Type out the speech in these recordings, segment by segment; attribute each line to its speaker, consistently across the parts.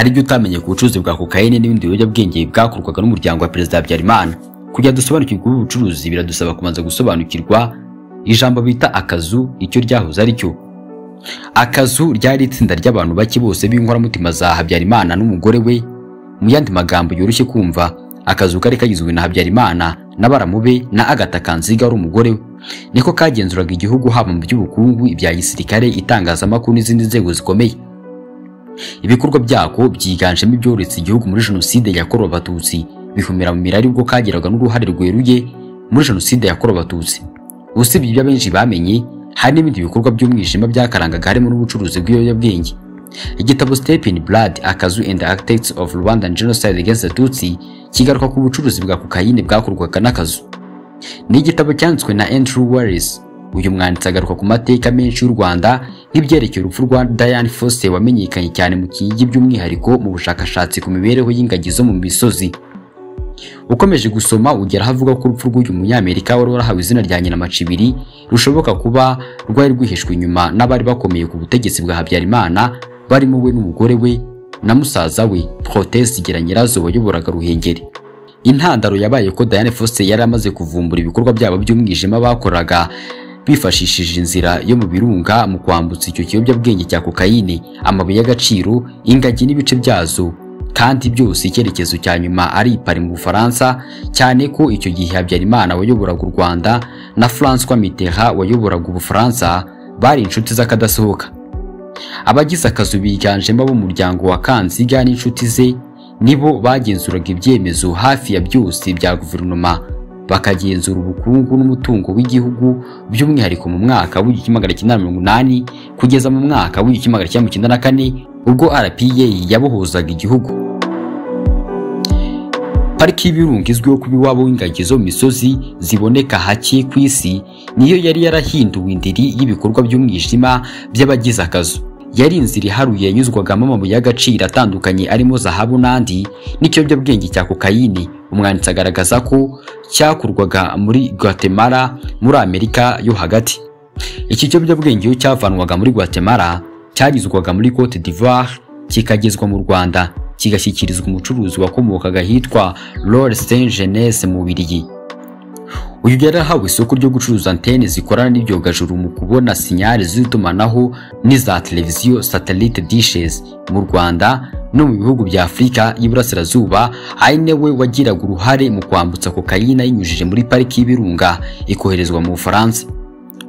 Speaker 1: Hari ibyo utamenye ku bucuruzi bwa kokayine n'ibindi biyobyabwenge bwakorwaga n'umuryango wa Perezida Habyarimana. Kugira dusobanukirwe ubu bucuruzi biradusaba kubanza gusobanukirwa ijambo bita akazu icyo ryahoze ari cyo. Akazu ryari itsinda ry'abantu bake bose b'inkoramutima za Habyarimana n'umugore we. Mu yandi magambo yoroshye kumva, akazu kari kagizwe na Habyarimana n'abaramu be na Agatha Kanziga wari umugore we. Niko kagenzuraga igihugu haba mu by'ubukungu, ibya gisirikare, itangazamakuru n'izindi nzego zikomeye. Ibikorwa byako byiganjemo ibyoretse igihugu muri Jenoside yakorewe Abatutsi, bihumira mu mirari ubwo kagiraga n'uruhare rweruye muri Jenoside yakorewe Abatutsi. Usibye ibyo abenshi bamenye, hari n'ibindi bikorwa by'umwijima byakarangaga harimo n'ubucuruzi bw'ibiyobyabwenge. Igitabo Step in Blood, Akazu and the Architects of Rwandan Genocide Against the Tutsi kigaruka ku bucuruzi bwa kokayine bwakorwaga n'akazu. Ni igitabo cyanditswe na Andrew Wallis. Uyu mwanditsi agaruka ku mateka menshi y'u Rwanda nk'ibyerekeye urupfu rwa Dian Fossey wamenyekanye cyane mu Kinigi by'umwihariko mu bushakashatsi ku mibereho y'ingagi zo mu misozi. Ukomeje gusoma ugera aho avuga ko urupfu rw'uyu munyamerika wari warahawe izina rya Nyina Macibiri rushoboka kuba rwari rwihishwe inyuma n'abari bakomeye ku butegetsi bwa Habyarimana, barimo we n'umugore we na musaza we Protais Zigiranyirazo wayoboraga Ruhengeri. Intandaro yabaye ko Dian Fossey yari amaze kuvumbura ibikorwa byabo by'umwijima bakoraga bifashishije inzira yo mu birunga mu kwambutsa icyo kiyobyabwenge cya kokayine, amabuye y'agaciro, ingagi n'ibice byazo, kandi byose icyerekezo cya nyuma ari Paris mu Bufaransa, cyane ko icyo gihe Habyarimana wayoboraga u Rwanda na François Mitterrand wayoboraga Ubufaransa bari inshuti z'akadasohoka. Abagize akazu biganjemo ab'umuryango wa Kanziga n'inshuti ze nibo bagenzuraga ibyemezo hafi ya byose bya guverinoma, bakagenzura ubukungu n'umutungo w'igihugu by'umwihariko mu mwaka w'1980 kugeza mu mwaka w'1994 ubwo RPA yabohozaga igihugu. Pariki y'Ibirunga izwiho kuba iwabo w'ingagi zo mu misozi ziboneka hake ku isi, niyo yari yarahinduwe indiri y'ibikorwa by'umwijima by'abagize akazu. Yari inzira iharuye yanyuzwagamo amabuye y'agaciro atandukanye arimo zahabu n'andi n'ikiyobyabwenge cya kokayine. Umwanditsi agaragaza ko cyakurwaga muri Guatemala muri Amerika yo hagati. Iki kiyobyabwenge iyo cyavanwaga muri Guatemala cyanyuzwaga muri Cote d'Ivoire kikagezwa mu Rwanda, kigashyikirizwa umucuruzi wakomokaga ahitwa Rore Saint-Genès mu Bubiligi. Uyu yarahawe isoko ryo gucuruza antene zikorana n'ibyogajuru mu kubona sinyali z'itumanaho n'iza televiziyo satellite dishes mu Rwanda no mu bihugu bya Afurika y'Iburasirazuba, ari nawe wagiraga uruhare mu kwambutsa kokayine ayinyujije muri pariki y'Ibirunga ikoherezwa mu Bufaransa.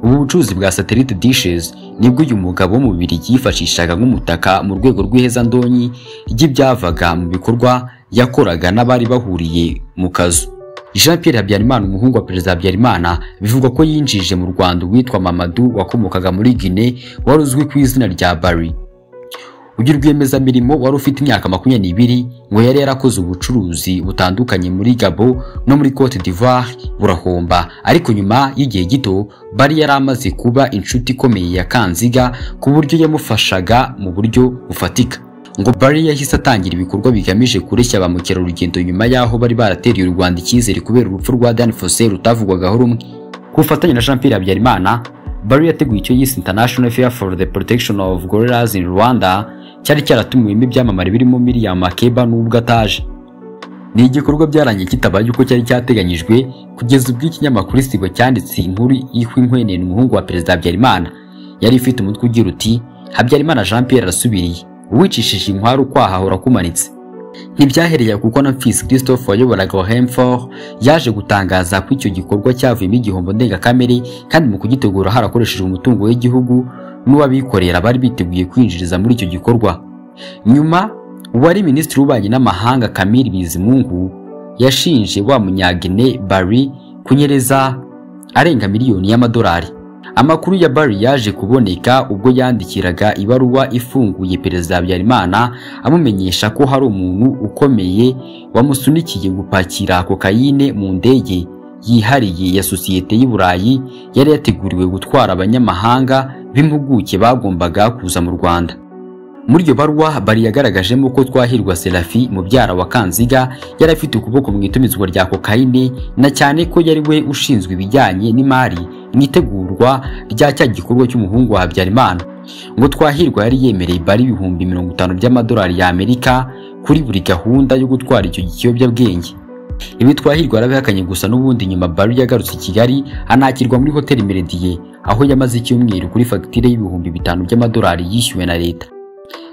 Speaker 1: Ubu bucuruzi bwa satellite dishes nibwo uyu mugabo wo mu Bubiligi yifashishaga nk'umutaka mu rwego rw'ihezandonyi ry'ibyavaga mu bikorwa yakoraga n'abari bahuriye mu kazu. Jean Pierre Habyarimana, umuhungu wa Perezida Habyarimana, bivugwa ko yinjije mu Rwanda uwitwa Mamadou wakomokaga muri Guinea wari uzwi ku izina rya Barry. Uyu rwiyemezamirimo wari ufite imyaka 22 ngo yari yarakoze ubucuruzi butandukanye muri Gabon no muri Cote d'Ivoire burahomba, ariko nyuma y'igihe gito Barry yari amaze kuba inshuti ikomeye ya Kanziga ku buryo yamufashaga mu buryo bufatika. Ngo Barry yahise atangira ibikorwa bigamije kureshya ba mukerarugendo nyuma y'aho bari barateriye u Rwanda icyizere kubera urupfu rwa Dian Fossey rutavugwagaho rumwe. Ku bufatanye na Jean Pierre Habyarimana, Barry yateguye icyo yise International Fair for the Protection of Gorillas in Rwanda, cyari cyaratumiwemo ibyamamare birimo Miriam Makeba n'ubwo ataje. Ni igikorwa byarangiye kitabaye uko cyari cyateganyijwe, kugeza ubwo ikinyamakuru Isibo cyanditse inkuru y'Inkwenene umuhungu wa Perezida Habyarimana yari ifite umutwe ugira uti Habyarimana Jean Pierre arasubiriye, uwicishije inkwaru kwaha ahora kumanitse. Ntibyahereye kuko na Mfisi Christophe wayoboraga Hemfort yaje gutangaza ko icyo gikorwa cyavuyemo igihombo ndengakamere, kandi mu kugitegura harakoreshejwe umutungo w'igihugu n'uwabikorera bari biteguye kwinjiriza muri icyo gikorwa. Nyuma uwari minisitiri w'ububanyi n'amahanga Camille Bizimungu yashinje wa munyagine Barry kunyereza arenga miliyoni y'amadolari. Amakuru ya Barry yaje kuboneka ubwo yandikiraga ibaruwa ifunguye Perezida Habyarimana amumenyesha ko hari umuntu ukomeye wamusunikiye gupakira kokayine mu ndege yihariye ya sosiyete y'i Burayi yari yateguriwe gutwara abanyamahanga b'impuguke bagombaga kuza mu Rwanda. Muri iyo baruwa Barry yagaragajemo ko Twahirwa Serafi mubyara wa Kanziga yari afite ukuboko mu itumizwa rya kokayine, na cyane ko yari we ushinzwe ibijyanye n'imari mu itegurwa rya cya gikorwa cy'umuhungu wa Habyarimana. Ngo Twahirwa yari yemereye Barry 50,000 by'amadolari ya Amerika kuri buri gahunda yo gutwara icyo kiyobyabwenge. Ibi Twahirwa yarabihakanye, gusa n'ubundi nyuma Barry yagarutse i Kigali anakirwa muri Hotel Meridien, aho yamaze icyumweru kuri fagitire y'5,000 by'amadolari yishyuwe na leta.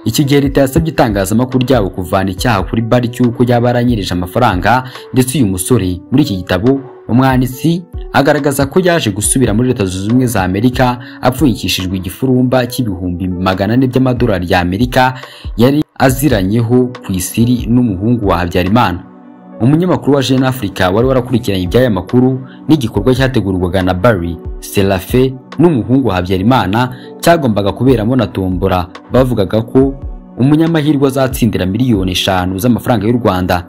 Speaker 1: Iki gihe leta yasabye itangazamakuru ryabo kuvana icyaha kuri Barry cy'uko yaba yaranyereje amafaranga, ndetse uyu musore muri iki gitabo umwanditsi agaragaza ko yaje gusubira muri Leta Zunze Ubumwe za Amerika apfunyikishijwe igifurumba cy'400,000 by'amadolari ya Amerika yari aziranyeho ku isiri n'umuhungu wa Habyarimana. Umunyamakuru wa Jeune Africa wari warakurikiranye iby'aya makuru n'igikorwa cyategurwaga na Barry Serafe n'umuhungu wa Habyarimana cyagombaga kuberamo na tombora, bavugaga ko umunyamahirwe azatsindira 5 miliyoni z'amafaranga y'u Rwanda.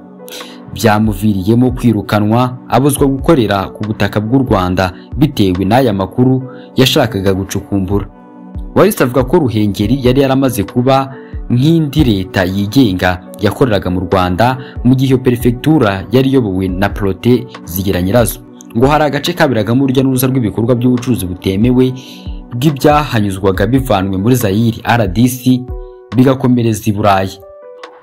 Speaker 1: Byamuviriyemo kwirukanwa, abuzwa gukorera ku butaka bw'u Rwanda bitewe n'aya makuru yashakaga gucukumbura. Wallis avuga ko Ruhengeri yari yaramaze kuba nk'indi leta yigenga yakoreraga mu Rwanda, mu gihe iyo perefegitura yari iyobowe na Protais Zigiranyirazo. Ngo hari agace kaberagamo urujya n'uruza rw'ibikorwa by'ubucuruzi butemewe bw'ibyahanyuzwaga bivanwe muri Zaire RDC bigakomereza i Burayi.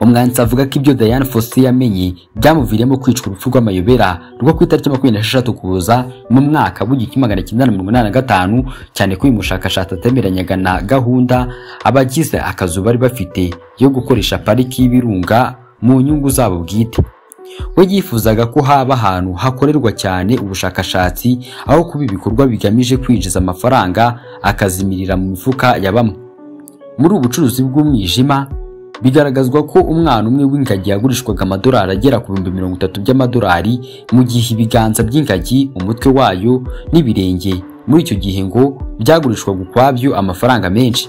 Speaker 1: Umwanditsi avuga ko ibyo Diane Fossey yamenye byamuviriyemo kwicwa urupfu rw'amayobera rwo ku itariki 26 Ukuboza mu mwaka w'1985, cyane ko uyu mushakashatsi atemeranyaga na gahunda abagize akazu bari bafite yo gukoresha pariki y'ibirunga mu nyungu zabo bwite. We yifuzaga ko haba ahantu hakorerwa cyane ubushakashatsi aho kuba ibikorwa bigamije kwinjiza amafaranga akazimirira mu mifuka ya bamwe. Muri ubu bucuruzi bw'umwijima bigaragazwa ko umwana umwe w'ingagi yagurishwaga amadolari agera ku 30,000 by'amadolari, mu gihe ibiganza by'ingagi, umutwe wayo n'ibirenge muri icyo gihe ngo byagurishwaga ukwabyo amafaranga menshi.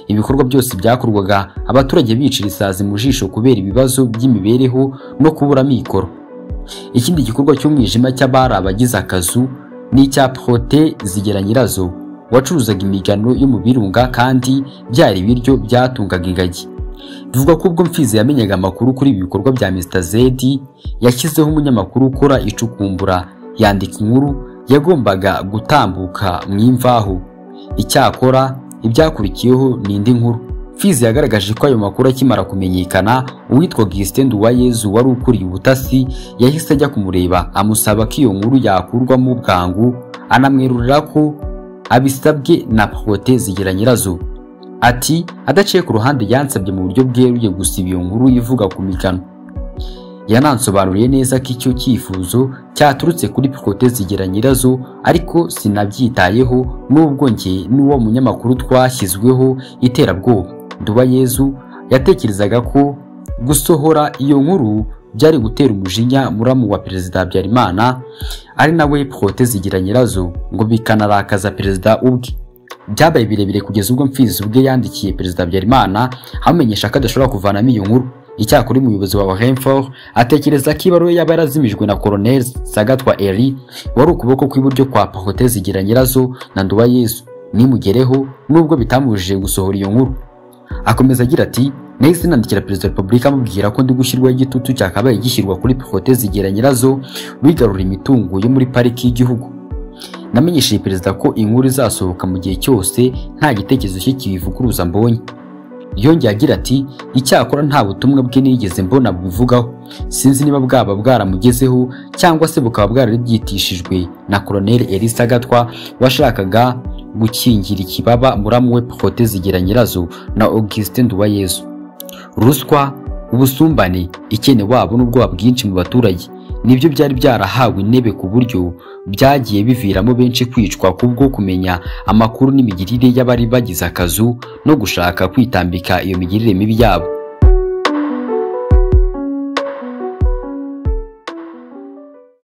Speaker 1: Ibikorwa byose byakorwaga abaturage bicira isazi mu jisho kubera ibibazo by'imibereho no kubura amikoro. Ikindi gikorwa cy'umwijima cy'abari abagize akazu ni icya Protais Zigiranyirazo wacuruzaga imigano yo mu birunga, kandi byari ibiryo byatungaga ingagi. Bivugwa ko ubwo Mfizi yamenyaga amakuru kuri ibi bikorwa bya Mr Z, yashyizeho umunyamakuru ukora icukumbura yandika inkuru yagombaga gutambuka mu imvaho. Icyakora ibyakurikiyeho ni indi nkuru. Mfizi yagaragaje ko ayo makuru akimara kumenyekana, uwitwa Augustin Nduwayezu wari ukuriye ubutasi yahise ajya kumureba amusaba ko iyo nkuru yakurwamo bwangu, anamwerurira ko abisabwe na Protais Zigiranyirazo. Ati adaciye ku ruhande yansabye mu buryo bweruye gusiba iyo nkuru ivuga ku migano. Yanansobanuriye neza ko icyo cyifuzo cyaturutse kuri Protais Zigiranyirazo, ariko sinabyitayeho nubwo njye n'uwo munyamakuru twashyizweho iterabwoba. Nduwayezu yatekerezaga ko gusohora iyo nkuru byari gutera umujinya muramu wa Perezida Habyarimana ari nawe Protais Zigiranyirazo, ngo bikanarakaza perezida ubwe. Byabaye birebire kugeza ubwo Mfizi ubwe yandikiye Perezida Habyarimana amumenyesha ko adashobora kuvanamo iyo nkuru. Icyakora umuyobozi wa Renfort atekereza ko ibaruwa yaba yarazimijwe na Colonel Sagatwa Eri wari ukuboko kw'iburyo kwa Protais Zigiranyirazo na Nduwayezu nimugereho, nubwo bitamubujije gusohora iyo nkuru. Akomeza agira ati nahise nandikira Perezida wa Repubulika amubwira ko ndi gushyirwaho igitutu cyakabaye gishyirwa kuri Protais Zigiranyirazo wigarura imitungo yo muri pariki y'igihugu. Namenyesheje perezida ko inkuru izasohoka mu gihe cyose nta gitekerezo cye kibivuguruza mbonye. Yongeye agira ati icyakora nta butumwa bwe nigeze mbona bubivugaho, sinzi niba bwaba bwaramugezeho cyangwa se bukaba bwarabyitishijwe na Colonel Elisa Gatwa washakaga gukingira ikibaba muramu we Protais Zigiranyirazo na Augustin Nduwayezu. Ruswa, ubusumbane, ikene wabo n'ubwoba bwinshi mu baturage nibyo byari byarahawe intebe ku buryo byagiye biviramo benshi kwicwa kubwo kumenya amakuru n'imigirire y'abari bagize akazu no gushaka kwitambika iyo migirire mibi yabo.